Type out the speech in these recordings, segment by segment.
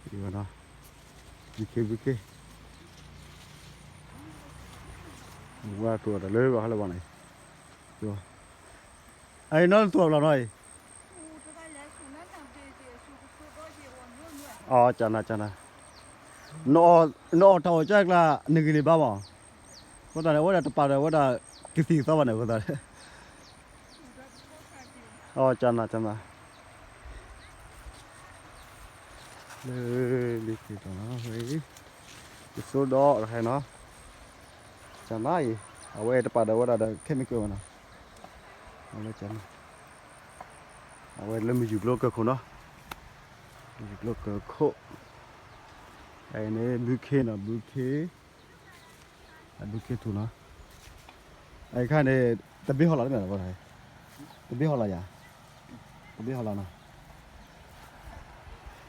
ဘုခ့ ဘုခ့, ဝဲတိၢ်တၢ်လၢဘၣ်ဟီလၢဘၣ်န့ၣ်, အံၤနီၢ်တိၢ်ဘျီနီၤအံၤ, အကနၤကနၤ, နအီၣ်တၢ်အီၣ်ကၢ်ကျါ နဂ့ၤန့ၣ်ဘၣ်မး, အဃိသတးန့ၣ် အဝဲဒၣ်တပာ်ဒီးအဝဲဒၣ် ကသံၣ်ကသီဘၣ်န့ၣ် အဃိသတး အကနၤကနၤ, လၢလံၤက့ၤတီၤနီၤ, ယစိဒီးတခါနီၤ, ကနၤအံၤ, အဝဲတပာ်ဒီးဝဲဒၣ်ဒီး chemical မးနီၤ, အဝဲကနၤ, အဝဲလၢမုၢ်ယူၢ်ကျိကၢၢ်ခိၣ်နီၤ, မုၢ်ယူၢ်ကျိကၢၢ်ခိၣ်, အအံၤန့ၣ် ဘုခ့နီၤ ဘုခ့ အဘုခ့ထူၣ်နီၤ, အခါန့ၣ် တဘ့ၣ်ဟီၣ်လီၤတမ့ၢ်လီၤ, တဘ့ၣ်ဟီၣ်လီၤယၤ, တဘ့ၣ်ဟီၣ်လီၤနီၤ,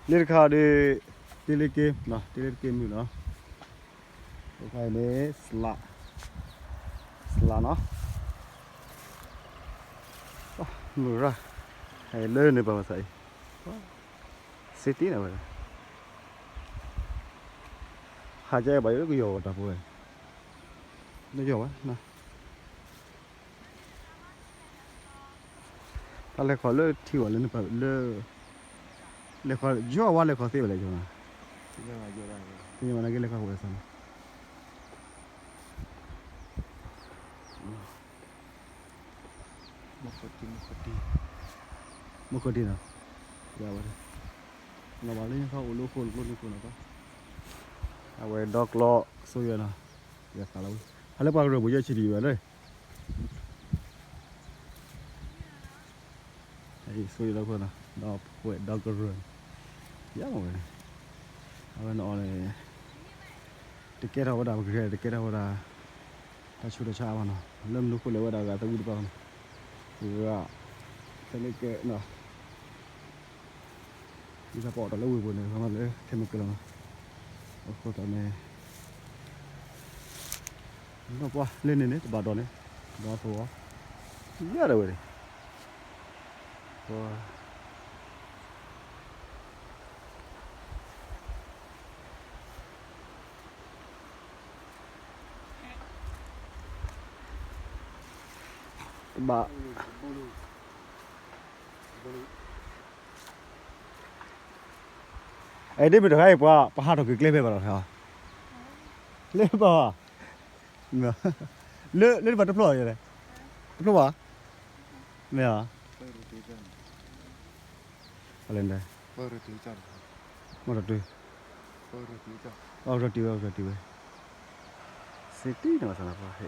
လၢတခါဒီး တ့လ့က့, တ့လ့တက့မုၢ်နီၤ, အခါန့ၣ် စလး, စလးနီၤ, မုၢ်ရၣ်, လၢန့ၣ်ပှၤမၤသးအံၤ စ့တံၢ်န့ၣ်ဝဲ, ဟးကဲဘၣ်ယိၣ်ကယီၤဝဲတၢ်ဖိဝဲ, လၢယီၤဝဲ, တၢ်လဲၤခီလၢထံဝဲလၢန့ၣ်ပှၤလၢ, လဲၤခီ, ယီၤဝဲလဲၤခီသ့ဝဲလဲၣ်ယီၤ, သ့ၣ်ညါဝဲန့ၣ်က့လဲၤခီဝဲသးန့ၣ် မုၢ်ဃီတံၢ်နီၤ, ယဝဲ, လီၤဘၣ်လၢညါခီအိၣ်လၢဃိလၢကျိန့ၣ်ဃိနီၤ, အဝဲဒီကျီစိယဲနီၤ, ယသးလီၤဝဲ, ဟးလၢပှၤကရၢၢ်ပူၤယဲဆံးဒံးဝဲလၢ စိယဲဒီခိၣ်နီၤ, ဒီဖှဲးဒီကရၢၢ်, ယမ့ၢ်ဝဲန့ၣ်, အဝဲန့ၣ်အီၤန့ၣ် တကဲထီၣ်ဝဲဒၣ်ပကဂဲၤ တကဲထီၣ်ဝဲဒၣ် တၢ်ဆူးတၢ်ဆါအါမးနီၤ, လၢမနုၤဃိလဲၣ်ဝဲဒၣ်ဂၤသဝံတပၤနီၤ, ဂၤ, ဖဲန့ၣ်ကဲနီၤ, ဒ်သိးပအီၣ်တၢ်လၢဝ့ၢ်ပူၤန့ၣ် ခီမီလၢ chemical လီၤနီၤ, အဃိသတးန့ၣ် နီၢ်ပှၢ်လၢန့ၣ်န့ၣ် တဘၣ်ဒိးန့ၣ်, ဒီသဝီ, ယဲဒၣ်ဝဲန့ၣ်, တဘၣ်, အဲ ဒ်မ့ၢ်တခါအံၤ ပှၤပဟးထီၣ်က့ၤကျဲဖဲဘၣ်လီၤ, လၢပှၤ, လၢ လၢပှၤတဖျိ, တဖျိဘၣ်, မ့ၢ်, လဲၣ်, မီၢ်တတုၤ, အီၣ်တတုၤဝဲ အီၣ်တတုၤဝဲ, စ့တံၢ်န့ၣ်ဘၣ်ဆၣ်နပှၤဟဲ